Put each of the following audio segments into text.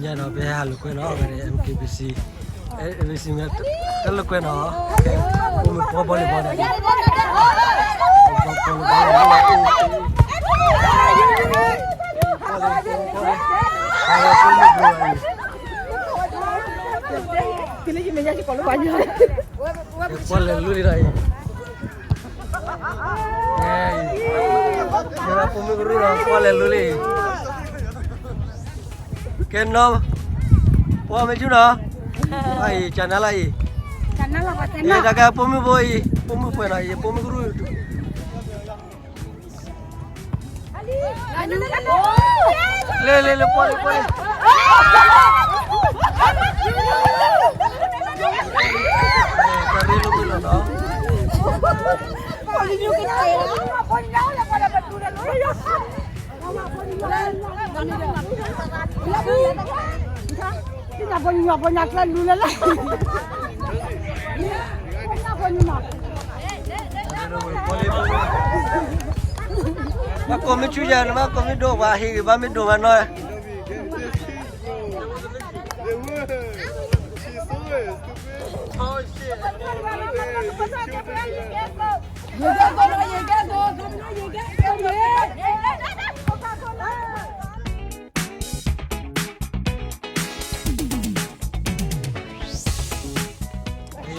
ဒီးပဟဲဟးလိာ်ကွဲနီၤ အဝဲန့ၣ် M K B C, M K B C မ့ၢ်တလိာ်ကွဲနီၤ, အိၣ်မ့ၢ်ပှီၢ်ဘီလံၤဘီဒီး, ပှီၢ်လဲၤလူလံဒီးအံၤ, ပိာ်မုၣ်ကရူၢ်ဒီး ပှီၢ်လဲၤလူလံ, ကဲနီၤ, ပှီၢ်မ့ၢ်ဆူၣ်နီၤ, အံၤ ကနါလီၤအံၤ, တၢ်ကဲပိာ်မုၣ်ဖိအံၤ ပိာ်မုၣ်ပှဲၤနီၤအံၤ ပိာ်မုၣ်ကရူၢ် လ့လ့လ့ ပှီၢ်လံ ပှီၢ်လံ, တၢ်ရ့လိာ်မုာ်လီၤနီၤ, ဘၣ်ကိးမ့ၢ်ဆူၣ်ယၤ နဘၣ်ကိးမ့ၢ်ဒိၣ် ပှၤဟ့ၣ်ဂ့ၤဘၣ်မ့ၢ်ဒိၣ်မးနီၤ.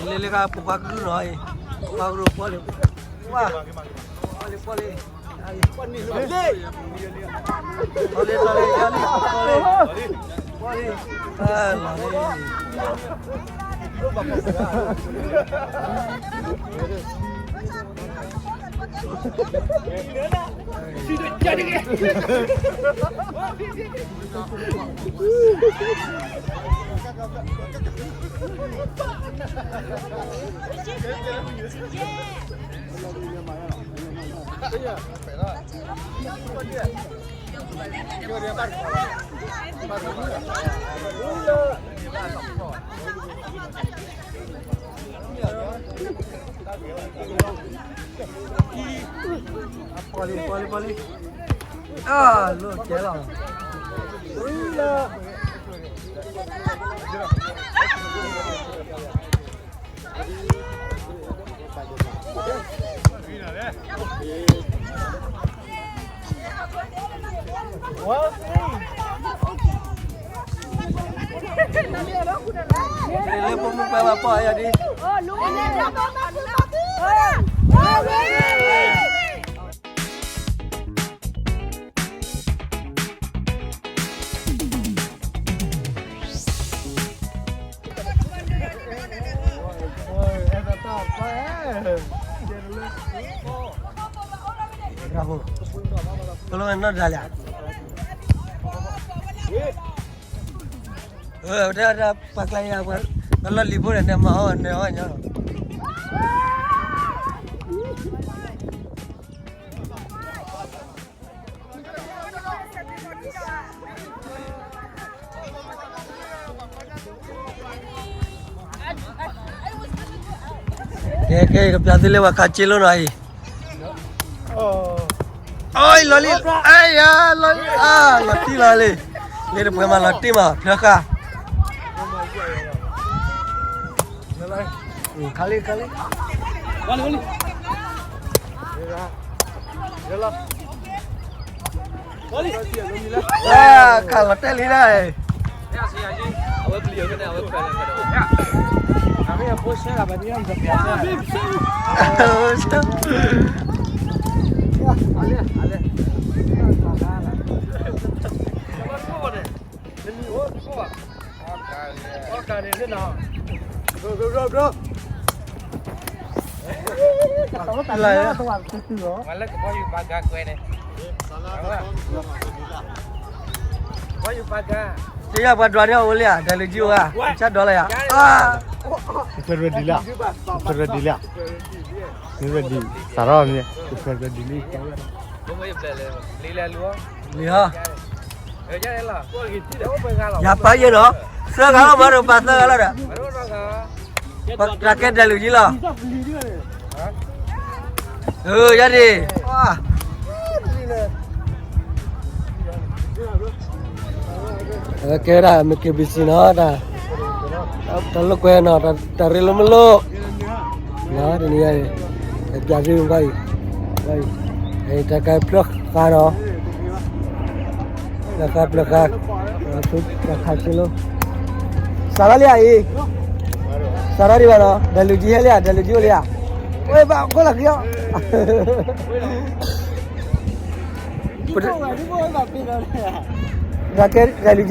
Lele ka pukwa kuru no, pukwa kuru pole, pukwa, pole pole, pole pole, pole, pole. Poli, poli, poli. Ah, lo, chéo. Bravo. Tolong enak dah ya. Eh, udah ada pakai apa? Kalau libur ada mau, ada mau. Kê, kê, ကပျးသုလၢပှၤခးက့လိနီၤအံၤ. အိၣ်လီၤလံ, အဲယၤ, လီၤလံ, လီၤတံၢ်လီၤလံ, လ့တပှဲၤမးလီၤတံၢ်မး ဖျၢဃာ်. ခါလံ ခါလံ. ခးလီၤတဲာ်လံဒၣ်. ကယၢ်ပှၤဒွးန့ၢ်အအိၣ်လံဧါ, ဒဲးလူၤကံအိၣ်ဧါ, ကစၢ်ဒွးလၢယၤ. ကဖျၢၣ်ဒံးလံ, ကဖျၢၣ်ဒံးလံ, မ့ၢ်ဝဲဒံး, စးထီၣ်မ့ၢ်, ကဖျၢၣ်ဒံးလံ. လံဟီ, ယၤပာ်ယဲၢ်နီၤ, သၢဂၤလီၤမးဒီး ပာ်သၢဂၤလီၤဒီး, ပှၤတၢ်ကဲဒဲးလူၤကံလီၤ. အၢ ယၤဒံး, ဝါ. အဝဲကဲဝဲဒၣ် မ့ၢ်က့ၤဘံစံနီၤ, တၢ်လိာ်ကွဲနီၤ, တၢ်ရ့လိာ်မ့ၢ်လိာ်, တနံၤအံၤ ပျးသုကွၢ်အံၤ, တၢ်ကဲဖျၢၣ်ဃါနီၤ, ဖျၢၣ်ဃါ ဖျၢၣ်ဃါ, ဖျၢၣ်ဃါဆ့လိ, စးထီၣ်လံဧါအံၤ, စးထီၣ်ဒံးဘၣ်နီၤ, ဒဲးလူၤကံဟဲလံဧါ, ဒဲးလူၤကံအိၣ်လံဧါ, ဝဲဘၣ်ခိၣ်လီၤဃံအီၤ ဒဲးလူၤ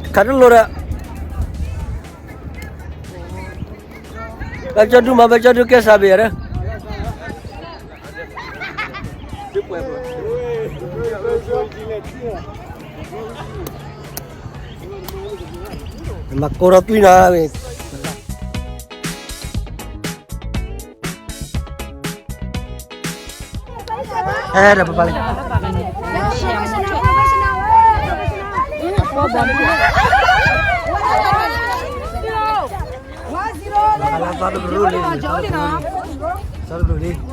ကံလီၤ, ခးတလိာ်ဒီး ဘၣ်ကၠီဒုမး ဘၣ်ကၠီဒုကဲစးဘ့ၣ်ယၤဒီး မၤကိးထီၣ်သွံၣ်နီၤ, ဟဲဒီးပပၢ်လံ, သီတကရူၢ်လံ, သီတကရူၢ်လံ,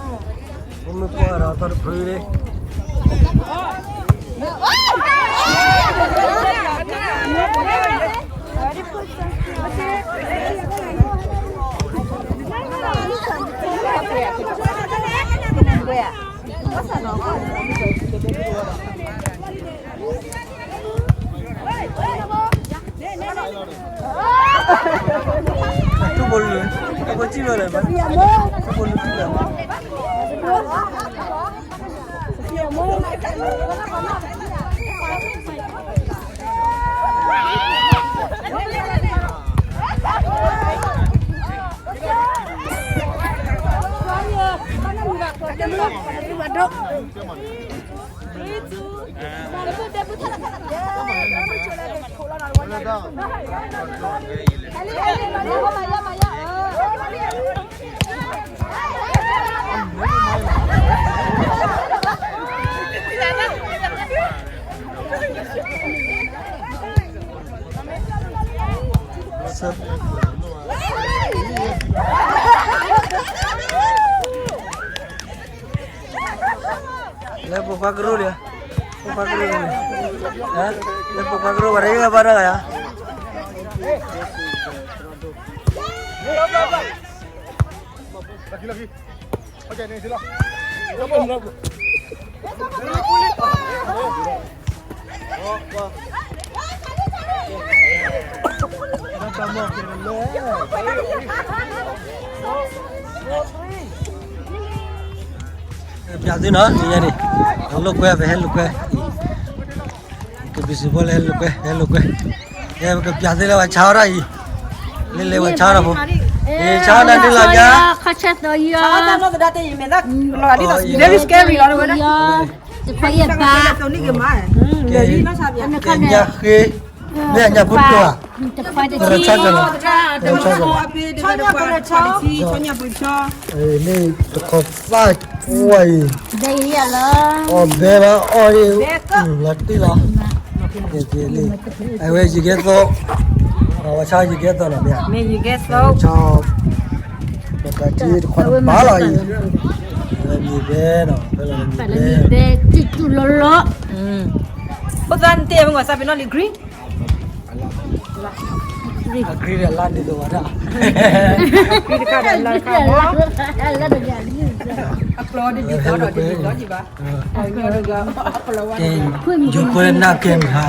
ဖိမုၣ်ပှၢ်ဒီးသီတကရူၢ်လံ. ထူၣ်ဘိလူၤ, ထူၣ်ဘိစံၣ်လီၤလၢၤဘၣ်, ထူၣ်ဘိလူၤထူၣ်လၢၤဘၣ်. လၢပပှၤကရူၢ်ဒီး, ပပှၤကရူၢ်, လၢပပှၤကရူၢ် ပှၤတဂၤဘၣ်တဂၤယၤ. ပျးသုနီၤ နံၤညါန့ၣ် လိာ်ကွဲ ပဟဲလိာ်ကွဲ, ကဘံစံဖိလၢဟဲလိာ်ကွဲ ဟဲလိာ်ကွဲ, ပကပျးသုလၢပှၤဆါအီၣ်တၢ်အံၤ, လၢလၢပှၤဆါအီၣ်တၢ်ဖိ, ဆါအီၣ်တၢ်ဒ်လီၤညါ, ခါဆၢသီယီၤ, တခွါယဲၢ်ဘး, ကဲညါဃ့, မ့ၢ်အညါဖိတိၤဧါ, တခွါတထံၣ်, မ့ၢ်တခွါသၣ်ကွၢ်အံၤ, အီၣ်ဘဲဘၣ်အီၣ်န့ၣ်, လီၤတံၢ်လီၤ, အဝဲယံၤကဲသိး, ပှၤဆါယံၤကဲသိးနီၤ, မ့ၢ်ယံၤကဲသိး, ပှၤဆါ, ပှၤဆါတခွါတဘၣ်လီၤအံၤ, မံၤဘဲနီၤ, မံၤဘဲ, ဖိသၣ်နတဲမ့ၢ်ဂီၤစၢ်ပ့ၤနီၣ်လံ green, green ဒီးလၢတခါ, အကျီဒ်ဒ်သိးဒီးတဒ်သိးယံၤဘၣ်, ကဲ, ယိၤကွဲနၢ်ကဲမဟါ,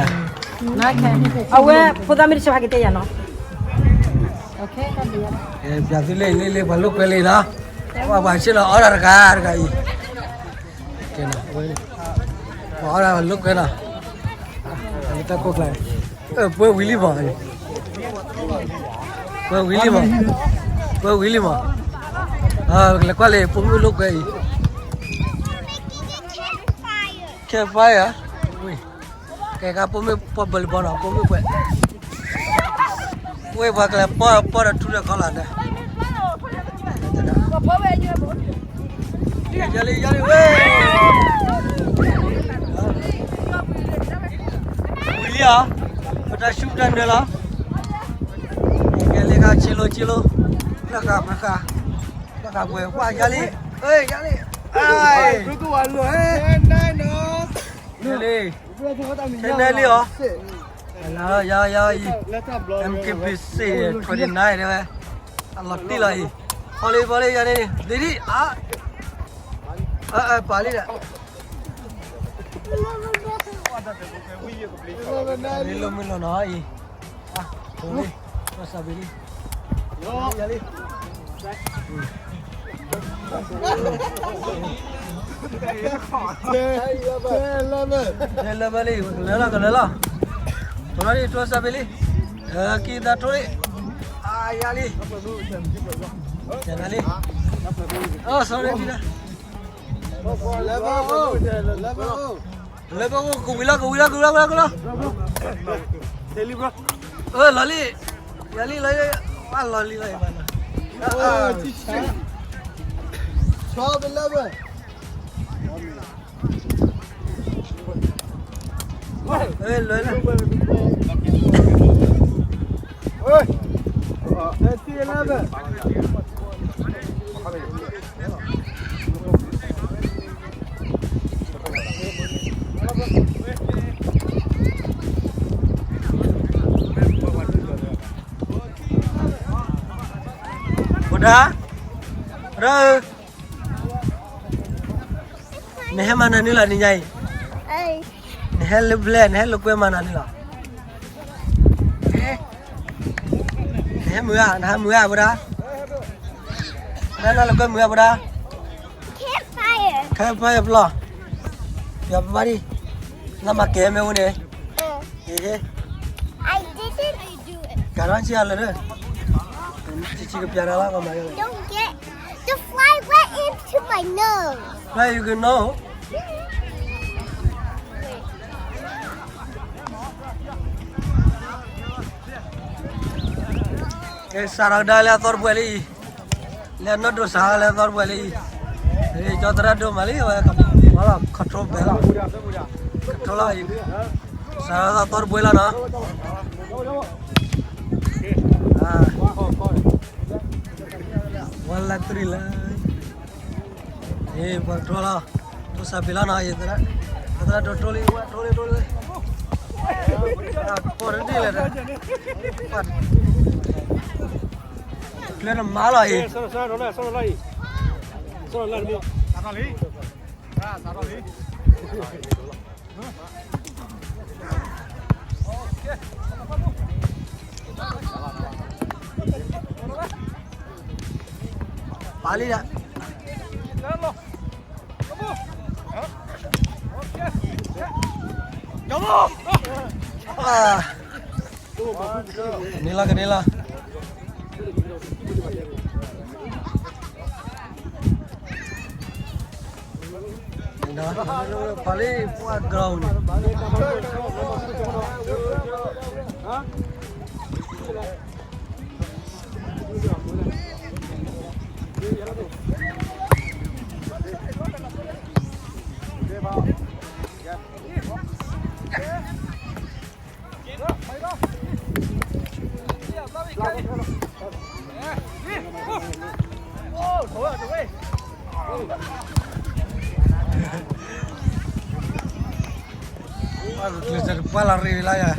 အဝဲဖိသၣ်မ့ၢ်တဆၢဟဲက့ၤတဲယၤနီၤ, ပျးသုလၢလၢလၢ ပှၤလိာ်ကွဲလံနီၤ, ပှၤပှၤဆ့ၣ်နီၤအီၣ်တၢ်တဂၤတဂၤအံၤ, ပှၤအီၣ်တၢ်လိာ်ကွဲနီၤ, တၢ်ကိၢ်ကျါ, ပှဲၤဝံၤလံမး, ပှဲၤဝံၤလံမး, ပှဲၤဝံၤလံမး, လဲၤကွၢ်လၢဖိမုၣ်လိာ်ကွဲအံၤ, campfire, ကဲကါဖိမုၣ်ပှၢ်ဘၢလံဘီနီၤ ဖိမုၣ်ပှဲၤ, ဝဲပှၤကလဲၤပီၢ်ပီၢ်ဒီးထူဒီးကီလီၤန့ၣ်, ယၤလံယၤလံဝဲ, ဝံၤလံဧါ, ပတၢ်ဆူၣ်တၢ်နၢလီၤ, ကဲလၢကါဆ့လိဆ့လိ, ဖျၢၣ်ဃးဖျၢၣ်ဃး, ဖျၢၣ်ဃးပှဲၤ ဝဲယၤလံ, ယၤလံ, လၢလံ, ခဲနဲလံအီၤ, ယၤအံၤ M K B C twenty nine တဲဝဲ, အလီၤတံၢ်လီၤအံၤ, ဖီလံ ဖီလံ ယၤန့ၣ်န့ၣ် ဒ်ဒ်, အ, ပာ်လံဒီး, မ့ၢ်လိၣ်မ့ၢ်လိၣ်နီၤအံၤ, လီၤစၢ်ဘ့ၣ်လံ, ယၤလံ တဲလၢဘၢလံ, ကလၢလီၤ ကလၢလီၤ, ထိးလီၤလံ ထိးစၢ်ဘ့ၣ်လံ, ကံသးထိးလံ, ယၤလံ, ယၤလံ, လၢဘၢအိၣ် ကဝံၤလီၤ ကဝံၤလီၤ ကဝံၤလီၤ ကဝံၤလီၤ, လီၤလံ, ယၤလံ လီၤလံ, လီၤလံလီၤ, ဆီဘၢလၢဘၢ လၢလၢ, ဘိဒၣ်, ရၢ နဟဲမၤနၤန့ၣ်လီၤ နညါအံၤ, နဟဲလၢပျဲၢ် နဟဲလိာ်ကွဲမၤနၤန့ၣ်လီၤ, နဟဲမုာ်ဧါ နဟဲမုာ်ဧါ ဘိဒၣ်, နဟဲလိာ်ကွဲမုာ်ဧါ ဘိဒၣ်, ခဲဖါယပျီ, ယပဘၣ်ဒံ, လၢမၤကဲမ့ၢ်အိၣ်န့ၣ်, ကဲထီၣ် ဆံးအလၢာ်, ဆံးဆံးကပျၢ်တၢ်လီၤ ကမၤ, Don't get, the fly went into my nose. Why you gonna know? ကဲ စးထီၣ်ကဒါလၢအသီတပှဲၤလံအံၤ, လၢအနီၢ်ဒိၣ်စးလၢအသီတပှဲၤလံအံၤ, ကၠီသရၣ်ဒိၣ်မးလံ ဝဲ control ဘဲလီၤ, control လီၤအံၤ, စးထီၣ်သီတပှဲၤလီၤနီၤ, ဝဲလၢတရံးလၢ ပှၤကထိလီၤ, ထိးစၢ်ဘ့ၣ်လီၤနီၤ, ယသရၣ်ဒိၣ်ထိလံ ထိလံ ထိလံ, ပီၢ်တဒ်လဲၣ်, ကျဲနမါလီၤအံၤ, ပာ်လံဒီး န့ၣ်လီၤ ကန့ၣ်လီၤ, ပာ်လံ ပှၤကရၢန့ၣ် ပှၤကကျဲးစၢးတပှၢ်လီၤရ့လီၤယၤ,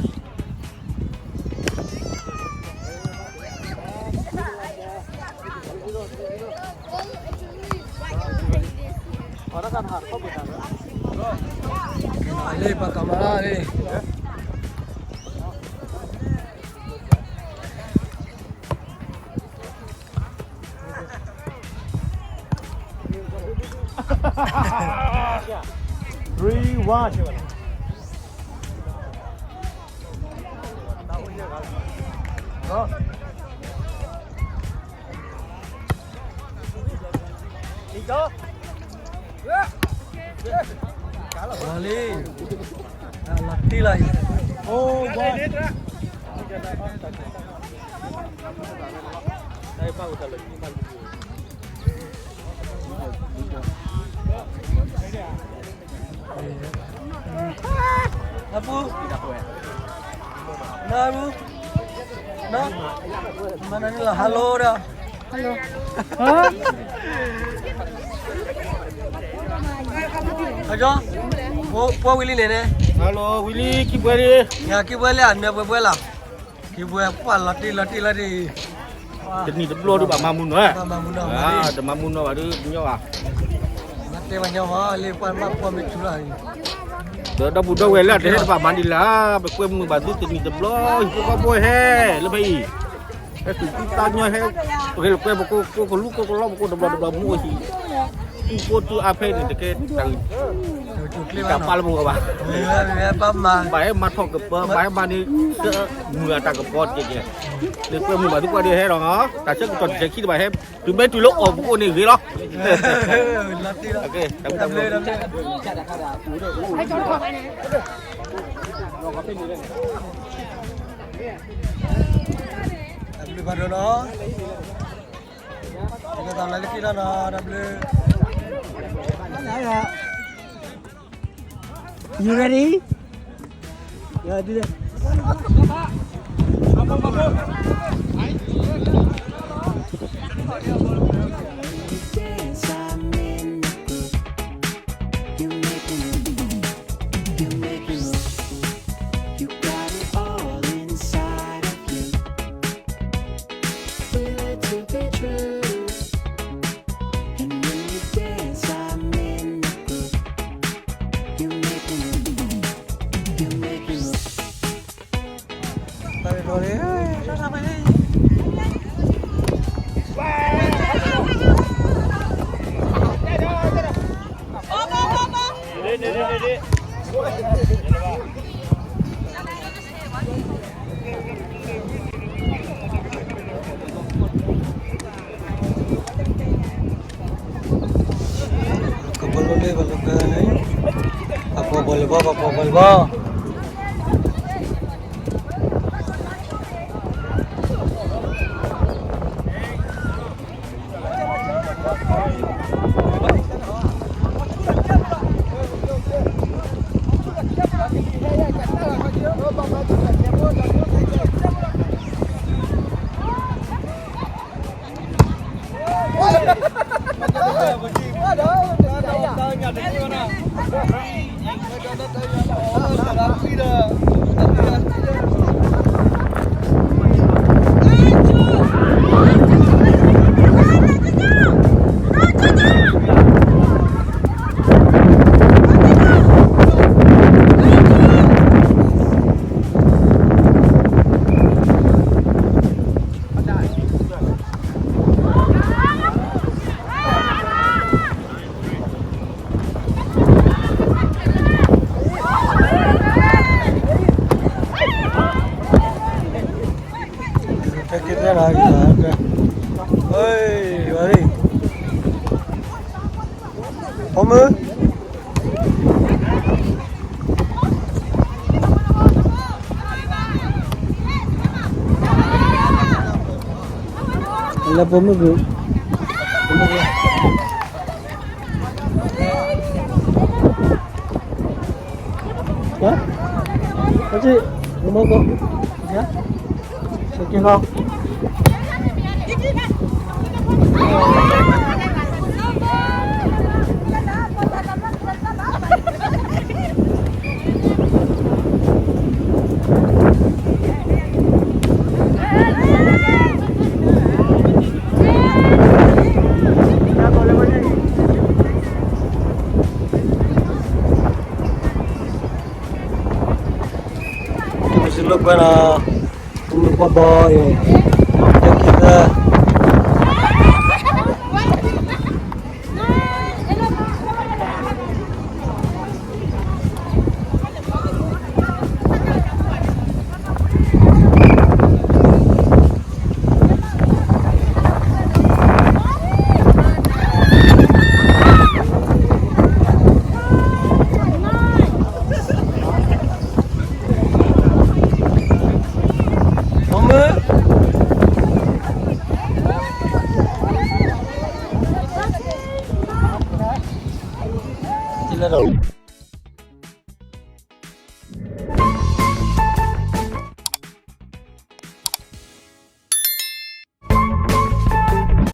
လံ ပှၤကမၤလံ three one. လီၤလံ, လီၤတံၢ်လီၤအံၤ, အိၣ်ဘၣ် အပူၤ, နပူၤ, န, မၤနၤန့ၣ်လီၤ hello ဒီး hello, ပှၤဝံၤလံန့ၣ်န့ၣ် ဟဲလီၤ ဝံၤလံ ခံဘှဲလံ, ခံဘှဲလံ အနၢၤဘှဲဘှဲလီၤ, ခံဘှဲ ပှၤလီၤတံၢ်လီၤတံၢ်လီၤဒံး, တနံၤတဘျီဒုးဘၣ်မၤမူနီၤ, တမၤမူနီၤဘၣ်ဒုးညီဘၣ်, တဲဘၣ်ညီဘၣ်လၢပှၤမၤပှၤမ့ၢ်ထူလီၤ, ဒီးဒီပုၢ်ဒီဝဲၢ်လၢအတဟဲတဘၣ်မၤဒံးလၢ်, ပကွဲမုာ်ဘၣ်သုတနံၤတဘျီ, ဟံၣ်ဖိဃီဖိဟဲ, ဟဲသူၣ်ဖှံသးညီဟဲ, ပကကွဲပကိးကိးကလူကိးကလီပကိးတဘျီတဘျီမူအဟံၣ်, သူၣ်ကိးတုၤအါဖဲန့ၣ်တကဲတၢ်ဂ့ၢ်, တၢ်ပာ်လၢပဂီၢ်ဘၣ်, ဘၣ်ဟဲမၤထီၣ်ကပၢၤ ဘၣ်ဟဲမၤန့ၢ်, မုာ်အတၢ်ကပီၤတကဲကဲ, လၢကွဲမုာ်ဘၣ်သုကွၢ်ဒုးဟဲလီၤနီၤ, တၢ်ဆၢကတီၢ်တဆဲးခံတဘၣ်ဟဲ, တုၤမ့ၢ်တုၤလၢအီၣ်ပအိၣ်န့ၣ်ဂ့ၤလီၤ, တၢ်ဘျုးဖးဒိၣ်နီၤ, တၢ်လၢခံလီၤနီၤ, တၢ်ဘျုး, You ready? Yeah, do that. You got it all inside of you. Feel it to be true. And when you dance, I'm in the groove. You make me move. You make me move. Ka volleyball, volleyball, volleyball, volleyball. Lala pome bu. Ya? Kasi, umoko. Ya? Sige ho. Silo pwena, kumi kwa boy. Thank you, sir.